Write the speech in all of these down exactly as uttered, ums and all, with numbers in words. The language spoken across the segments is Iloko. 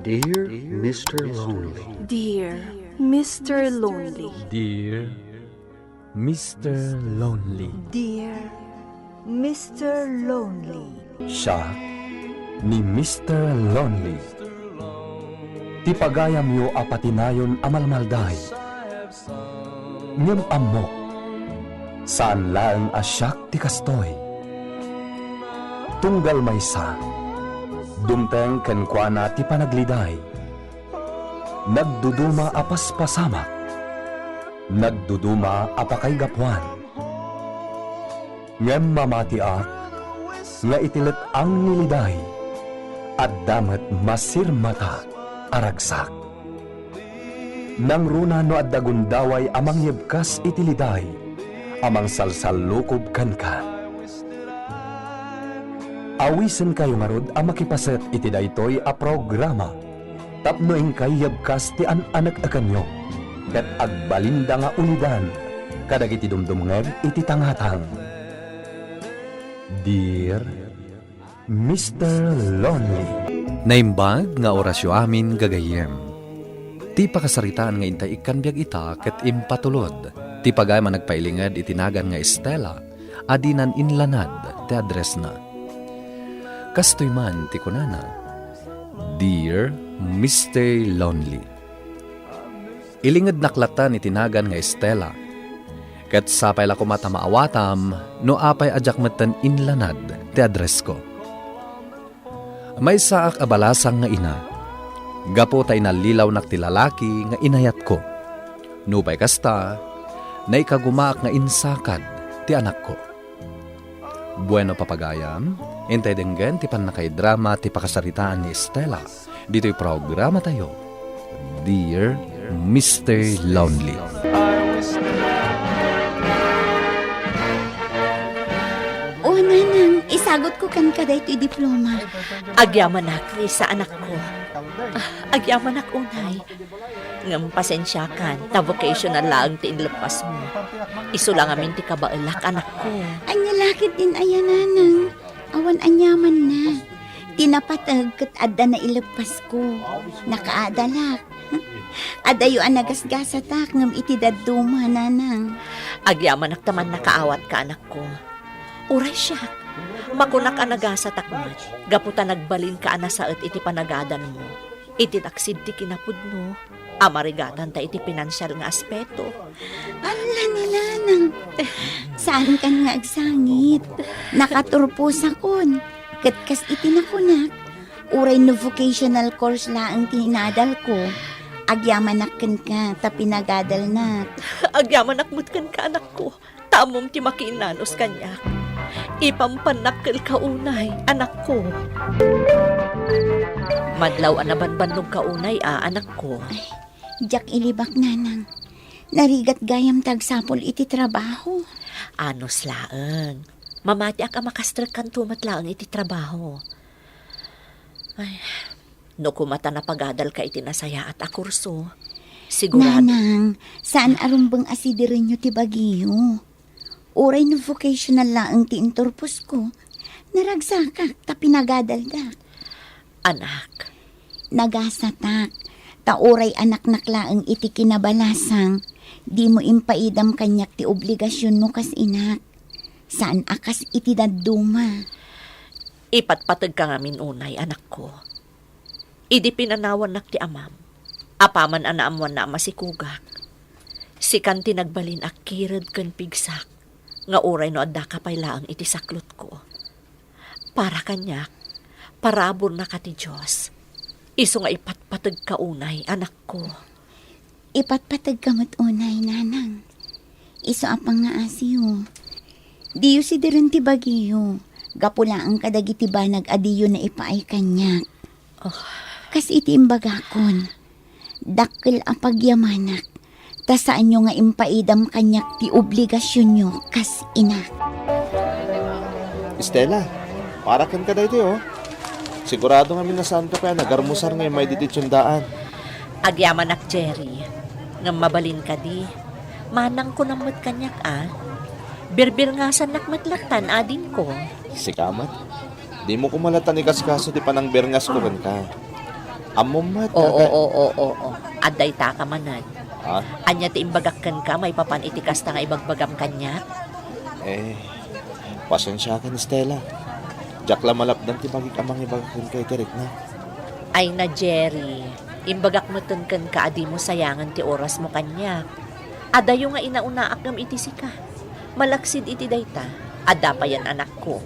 Dear Mister Lonely. Dear Mister Lonely. Dear Mister Lonely. Dear Mister Lonely. Siak ni Mister Lonely. Ti pagayamyo a patinayon a malmalday. Ngem ammok, saan laeng a siak ti kastoy. Tunggal maysa, dumteng kenkuana ti panagliday. Nagduduma a paspasamak. Nagduduma a pakaigapuan. Ngem mamatiak nga iti let-ang ni liday, adda met masirmata a ragsak. Nangruna no adda gundaway a mangyebkas iti liday a mangsalsallukob kenka. Awisenkayo ngarud a makipaset iti daytoy a programa tapno inkay yebkas ti an-aneknekanyo ket agbalinda nga ulidan kadagiti dumdumngeg iti tangatang. Dear Mister Lonely. Naimbag nga orasyo amin, gagayyem. Ti pakasaritaan nga intay ikkan biag ita ket impatulod ti pagayam a nagpailinged iti nagan nga Estela a dinan inlanad ti addressna. Kastoy man ti kunana, "Dear Mister Lonely." Ilingednak latta iti nagan nga Estela. Ket sapay la koma ta maawatam no apay a diak metten inlanad ti addressko. Maysaak a balasang nga ina, gapu ta inallilawnak ti lalaki nga inayatko. Nupay kasta, naikagumaak nga insakad ti anakko. Bueno, papagayam, intay denggen ti pannakaidrama ti pakasaritaan ni Estela ditoy programatayo, Dear Mister Lonely. O, nanang, isagutko kenka daytoy diploma. Agyamanak, Risa, anakko. Ah, agyamanak unay. Ngem pasensiakan, ta vocational laeng ti inleppasmo. Isu la ngamin ti kabaelak, anakko. Ania la ketdin aya, nanang? Awan aniamanna. Ti napateg ket adda naileppasko. Nakaadalak. Adayo a nagasgasatak ngem iti dadduma, nanang. Agyamanak ta mannakaawatka, anakko. Uray siak, makunak a nagasatak met, gapu ta nagbalinka a nasaet iti panagadalmo. Iti taksid ti kinapudno, a marigatanta iti pinansial nga aspeto. Ala ni nanang, saankan nga agsangit. Nakaturposakon. Ket kas iti nakunak, uray no vocational course laeng ti inadalko, agyamanak kenka ta pinagadalnak. Agyamanak met kenka, anakko. Ta ammom ti makiinnanos kaniak. Ipampannakkelka unay, anakko. Madlaw a nabanbannogka unay a, anakko. Ay, diak ilibak, nanang. Narigat gayam ta agsapul iti trabaho. Anos laeng. Mamatiak a makastrekkanto met laeng iti trabaho. Ay, no koma ta napagadalka iti nasayaat a kurso, sigurado. Nanang, saan a rumbeng a sidirenyo ti bagiyo. Uray no vocational laeng ti inturposko, naragsakak ta pinagadaldak. Anak. Nagasatak, ta uray anaknak laeng iti kinabalasang, dimo impaidam kaniak ti obligasionmo kas inak. Saan a kas iti dadduma. Ipatpategka ngamin unay, anakko. Idi pinanawannak ti amam, apaman a naammoanna a masikugak, sikan ti nagbalin a kired ken pigsak nga uray no addaka pay laeng iti saklotko. Para kaniak, paraburna ka ti Dios. Isu nga ipatpategka unay, anakko. Ipatpategka met unay, nanang. Isu a pangngaasiyo. Diyo sidiren ti bagiyo. Gapu laeng kadagiti banag a diyo naipaay kaniak. Oh. Kas iti imbagakon, dakkel a pagyamanak, ta saanyo nga impaidam kaniak ti obligasionyo kas ina. Estela, para kenka daytoy, oh. Sigurado ngamin a saanka pay a nagarmusar nga immay ditoy tiendaan. Agyamanak, Jerry. Ngem mabalin kadi, manangko met kaniak a. Birbirngasannak met lattan, adingko. Sika met, dimo koma lattan ikaskaso ti panangbirngasko kenka. Ammom met, Oo, ata- oo, oo, oo. Adda itaka manen. Ha? Ania ti imbagak kenka maipapan iti kasta nga ibagbagam kaniak? Eh, pasensiakan, Stella. Diak la malapdan ti bagik a mangibagak kenka iti rikna. Ay na, Jerry. Imbagak metten kenka a dimo sayangen ti orasmo kaniak. Adayo nga inaunaak ngem iti sika. Malaksid iti dayta, adda payen anakko.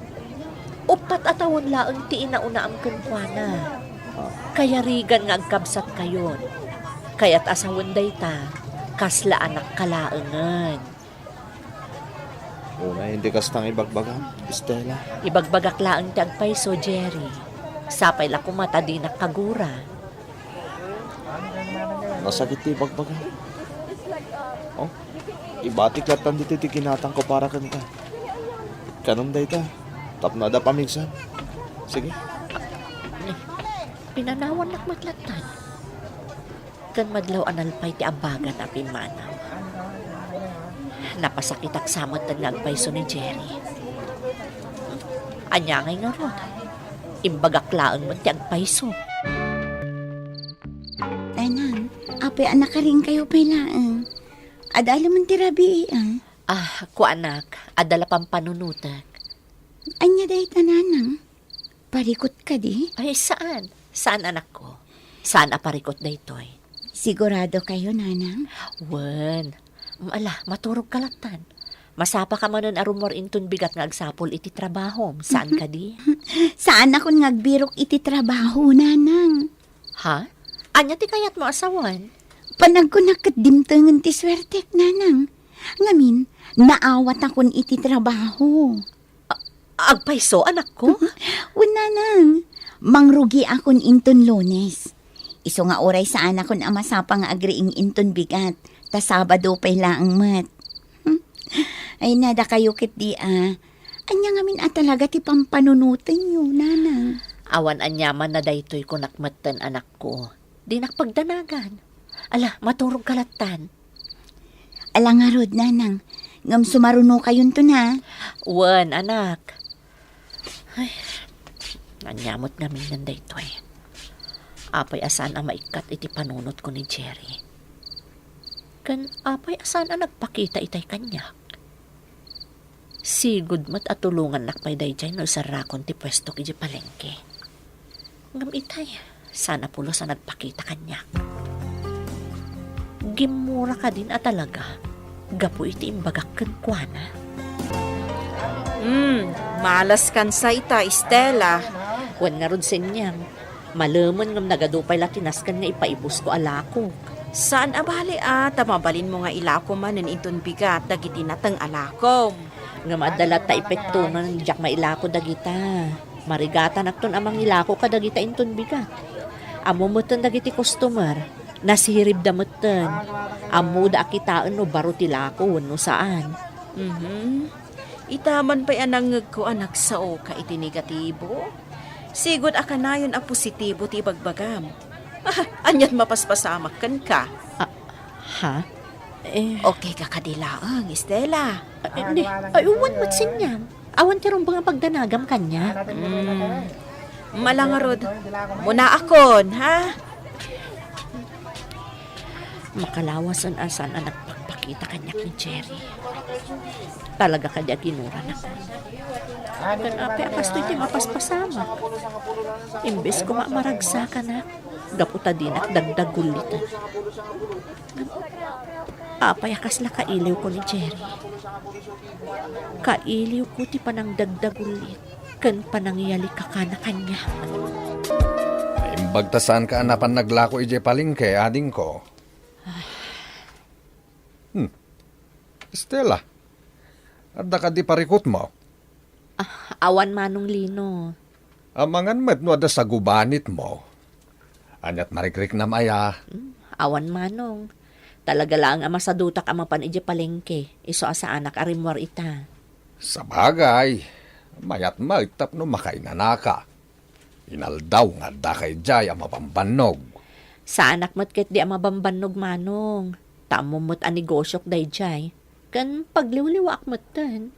Uppat a tawen laeng ti inaunaam kenkuana. Ah. Kayarigan nga agkabsatkayon. Kayat a sawen dayta, kasla anakka laengen. Unay, indi kasta nga ibagbagam, Stella. Ibagbagak laeng ti agpayso, Jerry. Sapay la koma ta dinak kagura. Nasakit ti ibagbaga. Oh, ibatik lattan ditoy ti ginatangko para kenka. Kanom dayta, tapno adda pamigsa. Sige. Pinanawannak met lattan. Ken madlaw a nalpay ti abagan a pimmanaw. Napasakitak sa metten nga agpayso ni Jerry. Ania ngay ngarud? Imbagak laeng met ti agpayso. Nanang, apay a nakarinkayo pay laeng? Adda laeng ti rabii, ah. Ah, kuanak, adda la pampanunotek. Ania dayta, nanang? Parikut kadi? Ay, saan. Saan, anakko. Saan a parikut daytoy. Sigurado kayo, nanang? Wen. Mm, ala, maturog ka lattan. Masapa ka manen a rummuar inton bigat nga agsapul iti trabahom. Saan kadi? Saanakon nga agbirok iti trabaho, nanang. Ha? Ania ti kayatmo a sawen? Panagkunak ket dimtengen ti suertek, nanang. Ngamin, naawatakon iti trabaho. A-, agpayso, anakko? Wen, nanang. Mangrugiakon inton Lunes. Isu nga uray saanakon a masapa nga agriing inton bigat, ta Sabado pay laeng met. Hmm. Ay, na, dakayo ketdi a. Ania ngamin a talaga ti pampanunotenyo, nanang? Awan aniamanna daytoy, kunak metten, anakko. Dinak pagdanagan. Ala, maturog ka lattan. Ala ngarud, nanang. Ngem sumarunokayonton, ha? Wen, anak. Ay, ania met ngamin daytoy. Apay a saan a maikkat iti panunotko ni Jerry? Ken apay a saan a nagpakita itay kaniak? Sigud met a tulongannak pay daydiay no iserrakon ti puestok idiay palengke. Ngem itay, saan a pulos a nagpakita kaniak. Gimmura kadin a talaga, gapu iti imbagak kenkuana? Hmm, malaskan sa ita, Estela. Wen ngarud, Senyang. Malemen ngem nagadu pay la ti nasken nga ipaibusko a lakok. Saan a bale a, ta mabalinmo nga ilako manen inton bigat dagiti nateng a lakom. Ngem adda latta epekto no diak mailako dagita. Marigatanakton a mangilako kadagita inton bigat. Ammo metten dagiti customer, nasiribda metten. Ammoda a kitaen no baro ti lako wenno saan. Mhm. Ita man pay a nangngegko a nagsaoka iti negatibo. Sigud a kanayon a positibo ti ibagbagam. Ah, aniat mapaspasamak kenka? Ah, ha? Eh. Okay ka kadi laeng, Estela? Ah, hindi. Ay, uwan met, Senyang. Awan ti rumbeng a pagdanagam kaniak. Mm. Ala ngarud. Munaakon, ha? Makalawasen a saan a nagpakpakita kaniak ni Jerry. Talaga kadi a ginuranakon? Ken apay a kastoy ti mapaspasamak? Imbes koma a maragsakanak, gapu ta dinak dagdaguliten. Apay a kasla kailiwko ni Jerry? Kailiwko ti panangdagdagulit ken panangyalikakan a kaniak. Naimbag ta saanka a napan naglako idiay palengke, adingko. Hmm. Estela, adda kadi parikutmo? Ah, awan, Manong Lino. Amangan met no adda sagubanitmo. Aniat marikriknam aya? Hmm, awan, Manong. Talaga laeng a masadutak a mapan idiay palengke, isu a saanak a rimmuar ita. Sabagay, mayat met tapno makainanaka. Inaldaw nga addaka idiay a mabambannog. Saanak met ketdi a mabambannog, Manong. Ta ammom met a negosiok daydiay. Ken pagliwliwaak metten.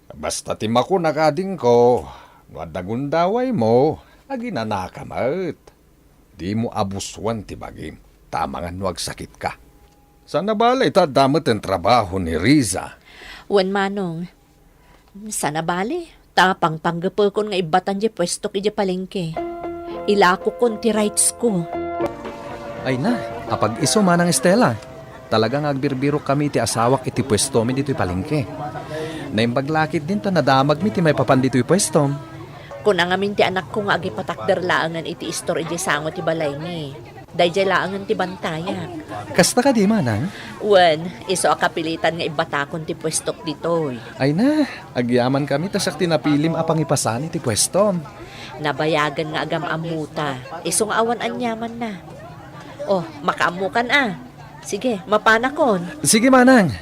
Basta ti makunak, adingko, no adda gundawaymo, aginanaka met. Dimo abusuan ti bagim, ta amangan no agsakitka. Saan a bale ta adda met ti trabaho ni Riza. Wen, Manong. Saan a bale, ta pangpanggepekon nga ibbatan diay puestok idiay palengke. Ilakokon ti rights ko. Ay na, apag-isu, Manang Estela. Talaga nga agbirbirok kami iti asawak iti puestomi ditoy palengke. Naimbag la ketdin ta nadamagmi ti maipapan ditoy puestom. Kuna ngamin ti anakko nga agipatakder laengen iti istor idiay sango ti balaymi. Daydiay laengen ti bantayak. Kasta kadi, Manang? Wen, isu a kapilitan nga ibbatakon ti puestok ditoy. Ay na, agyamankami ta siak ti napilim a pangipasan iti puestom. Nabayagen nga agam-ammota. Isu nga awan aniamanna. Oh, makaammokan a. Sige, mapanakon. Sige, Manang.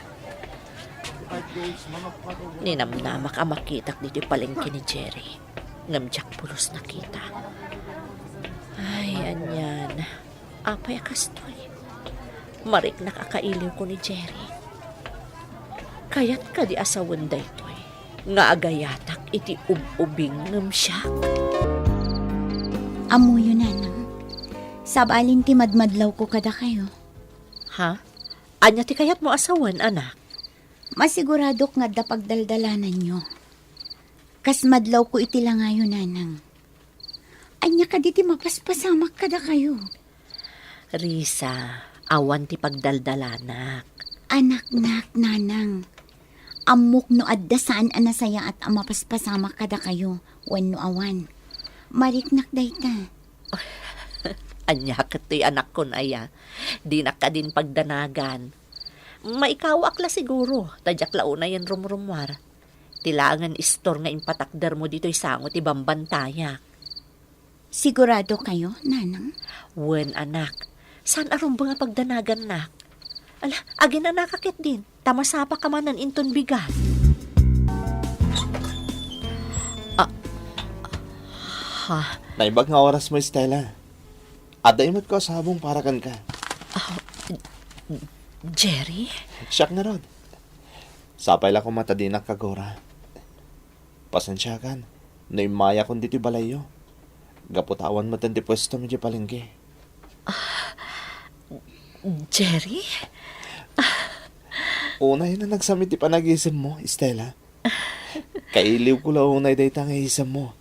Ninamnamak a makitak ditoy palengke ni Jerry. Ngem diak pulos nakita. Ay, anian. Apay a kastoy? Mariknak a kailiwko ni Jerry. Kayat kadi a sawen daytoy nga agayatak iti ub-ubing ngem siak? Ammoyo, Nanang. Sabali ti madmadlawko kadakayo. Ha? Ania ti kayatmo a sawen, anak? Masiguradok nga adda pagdaldalananyo. Kas madlawko iti langayo, Nanang. Ania kadi ti mapaspasamak kadakayo? Riza, awan ti pagdaldalanak. Anaknak, Nanang. Ammok no adda saan a nasayaat a mapaspasamak kadakayo, wenno awan. Mariknak dayta. Ania ket toy, anakkon aya? Dinak kadin pagdanagan. Maikawaak la siguro, ta diak la unayen rumrummuar. Ti laengen istor nga impatakdermo ditoy sango ti bambantayak. Sigurado kayo, Nanang? Wen, anak. Saan a rumbeng a pagdanagannak? Ala, aginanaka ketdin, ta masapaka manen inton bigat. Ah, ha? Naimbag nga orasmo, Estela. Adda imetko a sabong para kenka. Ah, Jerry? Siak ngarud. Sapay la koma ta dinak kagura. Pasensiakan no immayakon ditoy balayyo. Gapu ta awan metten ti puestom idiay palengke. Jerry? Unay a nagsam iti panagisemmo, Estela. Kailiwko la unay dayta nga isemmo.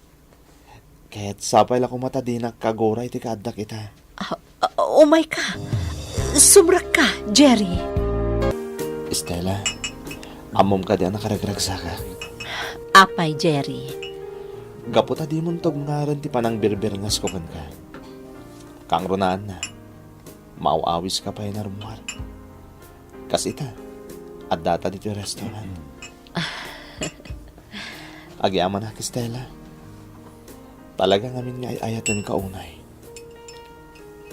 Ket sapay la koma ta dinak kagura iti kaaddak ita. Ah, ah, umayka. Sumrekka, Jerry. Estela, ammom kadi a nakaragragsakak? Apay, Jerry? Gapu ta dimon tubngarem ti panangbirbirngesko kenka. Kangrunaanna, maaw-awiska pay a rummuar. Kas ita, addata ditoy restaurant. Agyamanak, Estela. Talaga ngamin nga ay-ayatenka unay.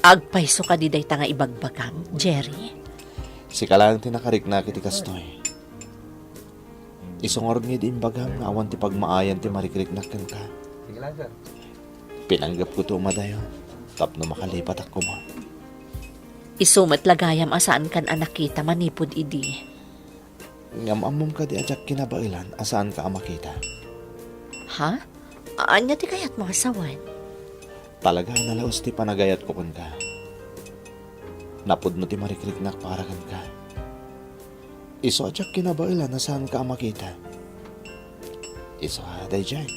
Agpayso kadi dayta nga ibagbagam, Jerry? Sika laeng ti nakariknak iti kastoy. Isu ngarud nga idi imbagam nga awan ti pagmaayan ti marikriknak kenka. Pinanggepko ti umadayo tapno makalipatak koma. Isu met la gayam a saankan a nakita manipud idi. Ngem ammom kadi a diak kinabaelan a saanka a makita? Ha? Ania ti kayatmo a sawen? Talaga a nalaus ti panagayatko kenka. Napudno ti marikriknak para kenka. Isu a diak kinabaelan a saanka a makita. Isu a daydiay.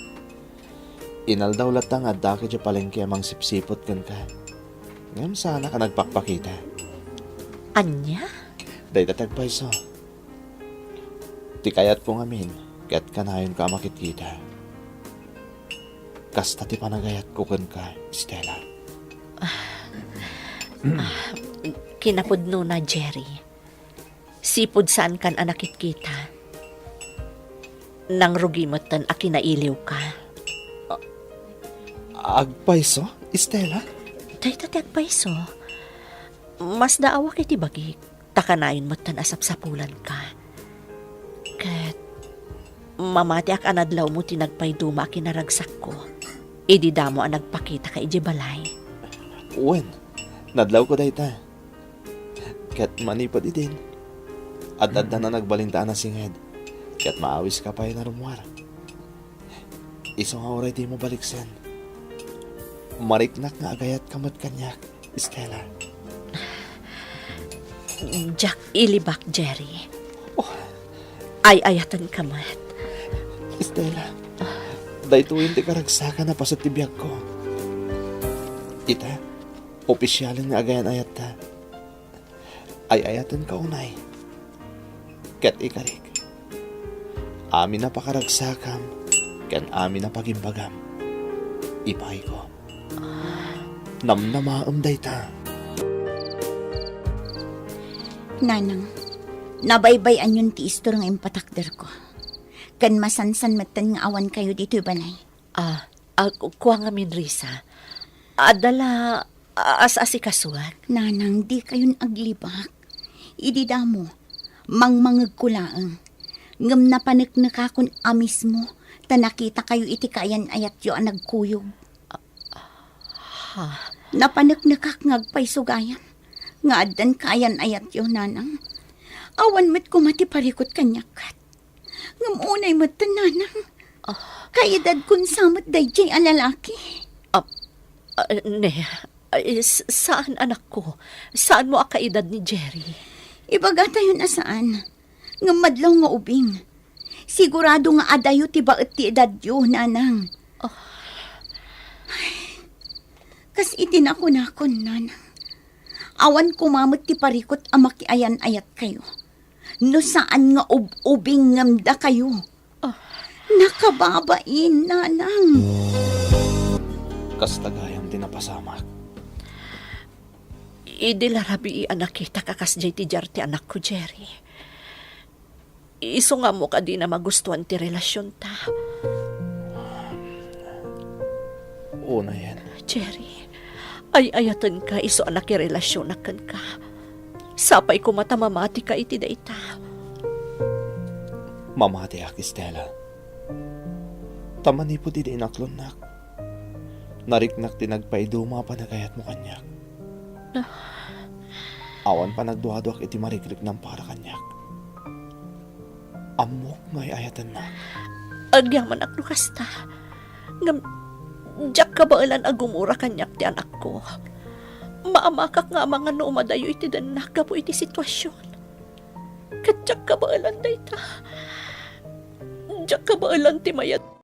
Inaldaw latta nga addak idiay palengke a mangsipsiput kenka. Ngem saanak a nagpakpakita. Ania? Dayta ti agpayso. Ti kayatko ngamin, ket kanayonka a makitkita. Kasta ti panagayatko kenka, Estela. Ah, kinapudnona, Jerry. Sipud saankan a nakitkita. Nangrugi metten a kinailiwka. Agpayso, Estela? Dayta ti agpayso. Masdaawak iti bagik, ta kanayon metten a sapsapulanka. Ket mamatiak a nadlawmo ti nagpayduma a kinaragsakko idi damo a nagpakitaka idiay balay. Wen, nadlawko dayta. Ket manipud idin, ad-adda a nagbalinta a nasinged, ket maawiska pay a rummuar. Isu nga uray dimo baliksen. Mariknak nga agayatka met kaniak, Stella. Diak ilibak, Jerry. Oh. Ay-ayatenka met. Stella, daytoyen ti karagsakan a paset ti biagko. Ita, opisialen nga agayan-ayatta. Ay-ayatenka unay. Ket ikarik, amin a pakaragsakam ken amin a pagimbagam, ipayko. Namnamaem dayta. Nanang, nabaybay-anyon ti istor nga impatakderko. Ken masansan metten nga awan kayo ditoy balay. Ah, ah, ku-, kua ngamin, Risa. Adda la, ah, as-asikasuak. Nanang, di kayon aglibak. Idi damo, mangmangegko laeng. Ngem napaneknekakon a mismo, ta nakita kayo iti kaayan-ayatyo a nagkuyog. Ha? Napaneknekak nga agpayso gayam, nga addan kaayan-ayatyo, Nanang. Awan met koma ti parikut kaniak ket. Ngem unay met, Nanang. Ah. Kaedadkon sa met daydiay a lalaki. Ah, ah, ne, ah, s-, saan, anakko. Saanmo a kaedad ni Jerry. Ibagatayon a saan. Ngem madlaw nga ubing. Sigurado nga adayo ti baet ti edadyo, Nanang. Ah. Ay, kas iti nakunakon, Nanang. Awan koma met ti parikut a makiayan-ayat kayo. No saan nga ub-ubing ngem dakayo. Ah. Nakababain, Nanang. Kasta gayam ti napasamak. Idi la rabii a nakitak a kasdiay ti diar ti anakko, Jerry. Isu nga ammok a dina magustuan ti relasionta. Unayen. Jerry, ay-ayatenka isu a nakirelasionak kenka. Sapay koma ta mamatika iti dayta. Mamatiak, Stella. Ta manipud idi inaklonnak, nariknak ti nagpaiduma a panagayatmo kaniak. Ah. Awan panagduaduak iti marikriknam para kaniak. Ammok nga ay-ayatennak. Agyamanak no kasta. Ngem, diak kabaelan a gumura kaniak ti anakko. Maamakak nga amangan no umadayo iti dennak gapu iti situasion. Ket diak kabaelan dayta. Diak kabaelan ti mayat.